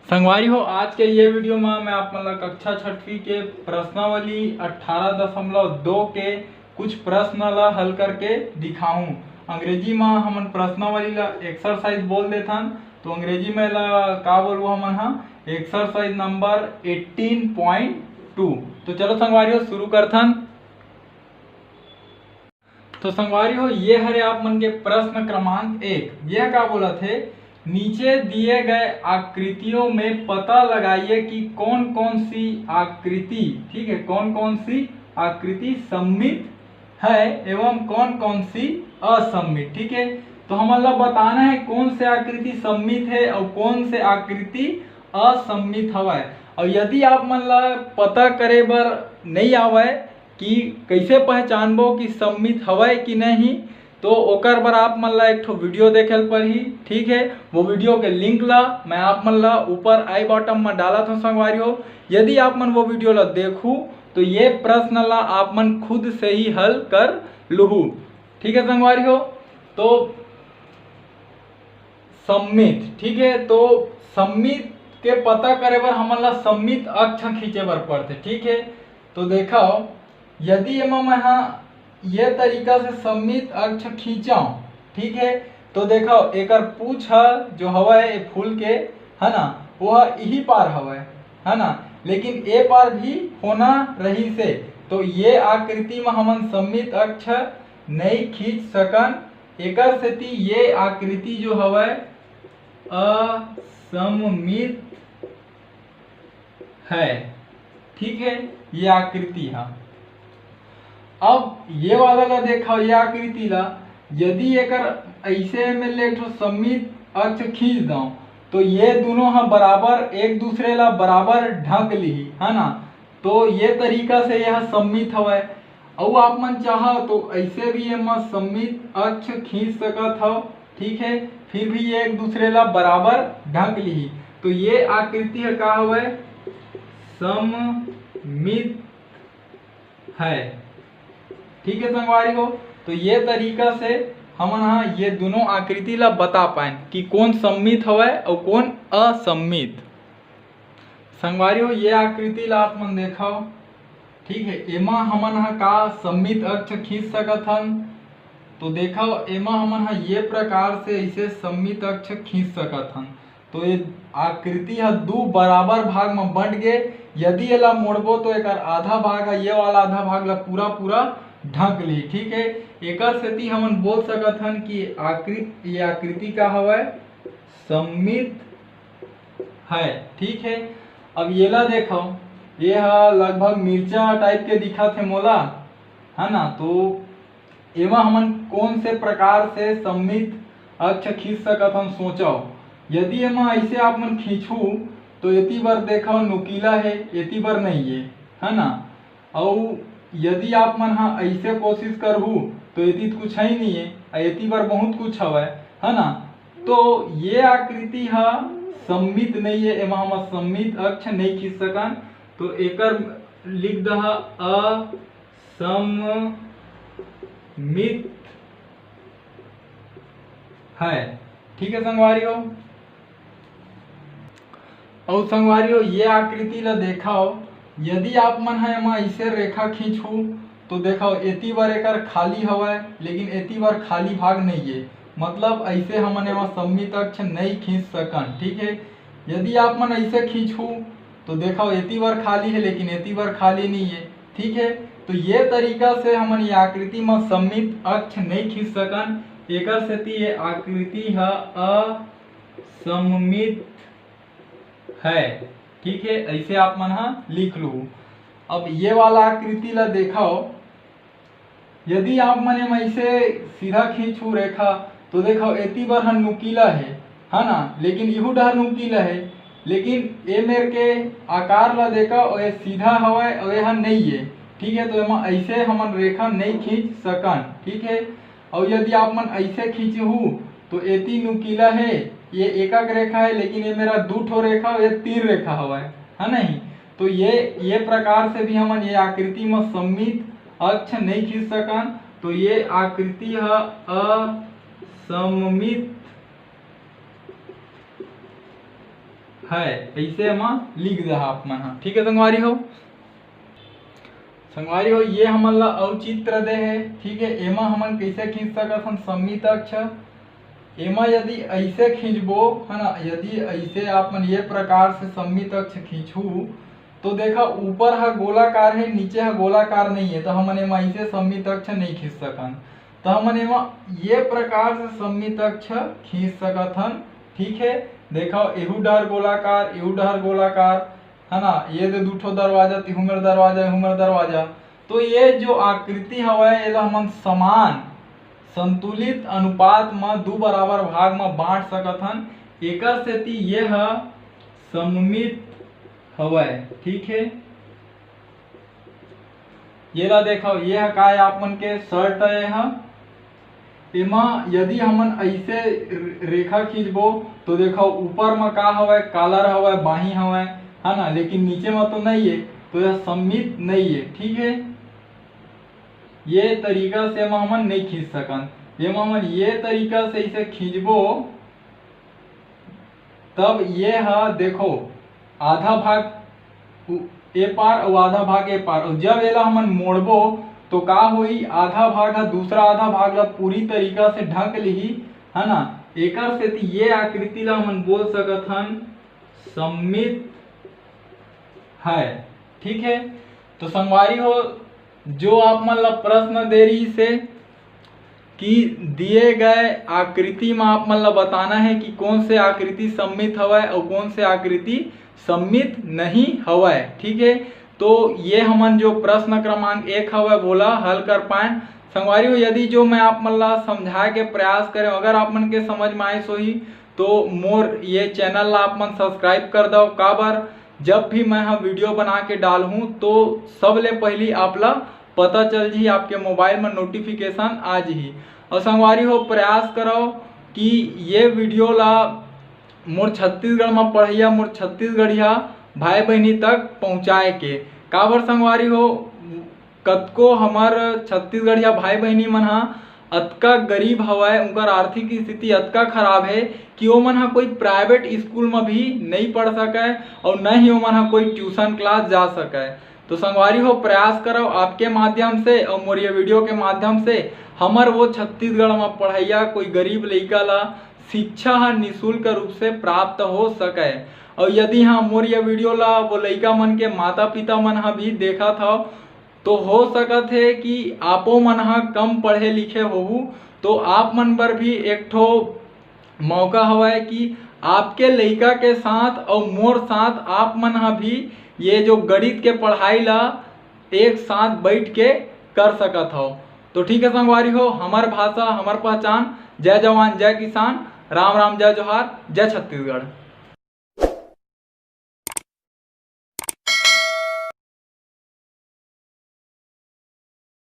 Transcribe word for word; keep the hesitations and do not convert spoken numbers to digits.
संगवारी हो, आज के ये वीडियो में मैं आप मन ला कक्षा छठवीं के प्रश्नावली अठारह दशमलव दो के कुछ प्रश्न ला हल करके दिखाहूँ। अंग्रेजी में हमन प्रश्नावली ला एक्सरसाइज बोल देथन, तो अंग्रेजी में ला का बोलबो हमन हा? Exercise number eighteen point two. तो चलो संगवारी हो, शुरू करथन। तो संगवारी हो, ये हरे आप मन के प्रश्न क्रमांक एक। यह का बोलत हे? नीचे दिए गए आकृतियों में पता लगाइए कि कौन कौन सी आकृति, ठीक है, कौन कौन सी आकृति सममित है एवं कौन कौन सी असममित। ठीक है, तो हमन ला बताना है कौन से आकृति सममित है और कौन से आकृति असममित हवय। और यदि आप मन ला पता करे बर नहीं आवय कि कैसे पहचानबो कि सममित हवय कि नहीं, तो ओकर बर आप मन ला एक ठो वीडियो देखे ल पड़ही। ठीक है, वो वीडियो के लिंक ला मैं आप मन ला ऊपर आई बॉटम में डालत हूँ संगवारी हो। यदि आप मन वो वीडियो ला देखहू, तो ये प्रश्न ला आप मन खुद से ही हल कर लुहू। ठीक है संगवारी हो, तो सममित, ठीक है, तो सममित के पता करे बर हमन ला सममित अक्ष खींचे बर पड़थे। ठीक है, तो देखो, यदि एमा मैं हा ये तरीका से सममित अक्ष खींचव, ठीक है, तो देखो, एकर पूछ ह जो हवय ए फूल के, है ना, वो ह इही पार हवय, है ना, लेकिन ए पार भी होना रहिस हे, तो ये आकृति में हमन सममित अक्ष नहीं खींच सकन। एकर सेती ये आकृति जो हवय असममित है। ठीक है, ये आकृति ह। अब ये वाला ला देखो, ये आकृति ला, यदि एकर ऐसे में ले एक ठो सममित अक्ष खींच दो, तो ये दोनों ह बराबर, एक दूसरे ला बराबर ढक लिही, है ना। तो ये तरीका से यह सममित हवय। अउ आप मन चाहो तो ऐसे भी एमा सममित अक्ष खींच सकत हव, ठीक है, फिर भी ये एक दूसरे ला बराबर ढक लिही। तो ये आकृति ह का हवय? सममित है। ठीक है संगवारी हो, तो ये तरीका से हमन हा ये दोनों आकृति ला बता पाएन कि कौन सममित हवय अउ कौन असममित। संगवारी हो, ये आकृति ला आप मन देखव, ठीक है, एमा हमन हा का सममित अक्ष खींच सकत हन? तो देखव, एमा हमन हा ये प्रकार से ऐसे सममित अक्ष खींच सकत हन। तो ये आकृति ह दू बराबर भाग म बंट गे। यदि एला मोड़बो तो एकर आधा भाग ह, ये वाला आधा भाग ला पूरा पूरा ढक ली। ठीक है, एकर सेती हमन बोल सकत हन कि आकृति, ये आकृति का हवय? सममित है। ठीक है, अब येला देखो, ये ह लगभग मिर्चा टाइप के दिखत हे मोला, है ना। तो एमा हमन कौन से प्रकार से सममित अक्ष खींच सकत हन, सोचव। यदि एमा ऐसे आप मन खींचहू तो एती बर देखव नुकीला हे, एती बर नहीं हे, है ना। अउ यदि आप मन हा ऐसे कोशिश करहू तो एती तो कुछ है ही नहीं है, आ एती बर बहुत कुछ हवय, है ना। तो ये आकृति हा सममित नहीं है, एमा हम सममित अक्ष नहीं खींच सकन। तो एकर लिख दहा असममित है। ठीक है संगवारी हो, अउ संगवारी हो, ये आकृति ला देखव, यदि आप मन ह एमा ऐसे रेखा खींचहू तो देखव, एती बर एकर खाली हवय, लेकिन एती बर खाली भाग नहीं है, मतलब ऐसे हमन एमा सममित अक्ष नहीं खींच सकन। ठीक है, यदि आप मन ऐसे खींचहू तो देखव, एती बर खाली है, लेकिन एती बर खाली नहीं है। ठीक है, तो ये तरीका से हमन ये आकृति म सममित अक्ष नहीं खींच सकन, एकर सेती ये आकृति ह असममित है। ठीक है, ऐसे आप मन ह लिख लू। अब ये वाला आकृति ला देखव, यदि आप मन एमा ऐसे सीधा खींचहू रेखा तो देखव, एती बर ह नुकीला है, है ना, लेकिन इहू डहर नुकीला है, लेकिन ए मेर के आकार ला देखव, ये सीधा हवय अउ ये ह नहीं है। ठीक है, तो एमा ऐसे हमन रेखा नहीं खींच सकन। ठीक है, अउ यदि आप मन ऐसे खींचहू तो एती नुकीला है, ये एकक रेखा है, लेकिन ये मेरा दू ठो रेखा, ये तीर रेखा हवय, है नहीं। तो ये ये प्रकार से भी हमन ये आकृति म सममित अक्ष नहीं खींच सकन। तो ये आकृति ह असममित है, ऐसे एमा लिख दे आप मन ह। ठीक है संगवारी हो, संगवारी हो, ये हमन ला अउ चित्र दे हे। ठीक है, एमा हमन कैसे खींच सकत हन सममित अक्ष? एमा यदि ऐसे खींचबो, है ना, यदि ऐसे आप मन ये प्रकार से सममित अक्ष खींचू, तो देखा, ऊपर ह गोलाकार है, नीचे ह गोलाकार नहीं है, तो हमन एमा ऐसे सममित अक्ष नहीं खींच सकन। तो हमन एमा ये प्रकार से सममित अक्ष खींच सकत हन। ठीक है, देखा, एहू डहर गोलाकार, एहू डहर गोलाकार, है ना, ये दे दू ठो दरवाजा, तिहू मेर दरवाजा, एहू मेर दरवाजा। तो ये जो आकृति हवय, एला हमन समान संतुलित अनुपात म दू बराबर भाग म बांट सकत हन। एकर सेती ये ह सममित हवय। ठीक है, ये ला देखो, ये ह काय आप मन के शर्ट है, ये ह। एमा यदि हमन ऐसे रे-, रेखा खींचबो, तो देखो, ऊपर म का हवय, कॉलर हवय, बाही हवय, है ना, लेकिन नीचे म तो नहीं है, तो यह सममित नहीं है। ठीक है, ये तरीका से एमा हमन नहीं खींच सकन। एमा हमन ये तरीका से इसे खींचबो, तब ये ह देखो, आधा भाग उ-, ए पार अउ आधा भाग ए पार, अउ जब एला हमन मोड़बो, तो का होही, आधा भाग ह दूसरा आधा भाग ला पूरी तरीका से ढक लिही, है ना। एकर सेती ये आकृति ला हमन बोल सकत हन सममित है। ठीक है, तो संगवारी हो, जो आप मन ला प्रश्न दे रही से कि दिए गए आकृति में आप मन ला बताना है कि कौन से आकृति सममित हवय और कौन से आकृति सममित नहीं हवय। ठीक है, तो ये हमन जो प्रश्न क्रमांक एक हवय, वोला हल कर पाएन। संगवारी हो, यदि जो मैं आप मन ला समझाए के प्रयास करें, अगर आप मन के समझ में आइस होही, तो मोर ये चैनल ला आप मन सब्सक्राइब कर दव। काबर, जब भी मैं ह वीडियो बना के डालहूँ, तो सबले पहली आप ला पता चल जही, आपके मोबाइल में नोटिफिकेशन आ जही। और संगवारी हो, प्रयास करव कि ये वीडियो ला मोर छत्तीसगढ़ में पढ़ैया, मोर छत्तीसगढ़िया भाई बहनी तक पहुँचाए के। काबर संगवारी हो, कतको हमर छत्तीसगढ़िया भाई बहनी मन ह अतका गरीब हवय, उनकर आर्थिक स्थिति अतका खराब है कि ओमन ह कोई प्राइवेट स्कूल म भी नहीं पढ़ सकय और न ही ओमन ह कोई ट्यूशन क्लास जा सकय। तो संगवारी हो, प्रयास करव आपके माध्यम से और मोर ये वीडियो के माध्यम से हमर वो छत्तीसगढ़ म पढ़ैया कोई गरीब लइका ला शिक्षा ह निशुल्क रूप से प्राप्त हो सकय। और यदि हाँ, मोर ये वीडियो ला वो लइका मन के माता पिता मन ह भी देखत हव, तो हो सकत हे कि आपो मन ह कम पढ़े लिखे होहू, तो आप मन बर भी एक ठो मौका हवय कि आपके लइका के साथ और मोर साथ आप मन ह भी ये जो गणित के पढ़ाई ला एक साथ बैठ के कर सकत हव। तो ठीक है संगवारी हो, हमर भाषा, हमर पहचान। जय जवान, जय किसान, राम राम, जय जोहार, जय छत्तीसगढ़।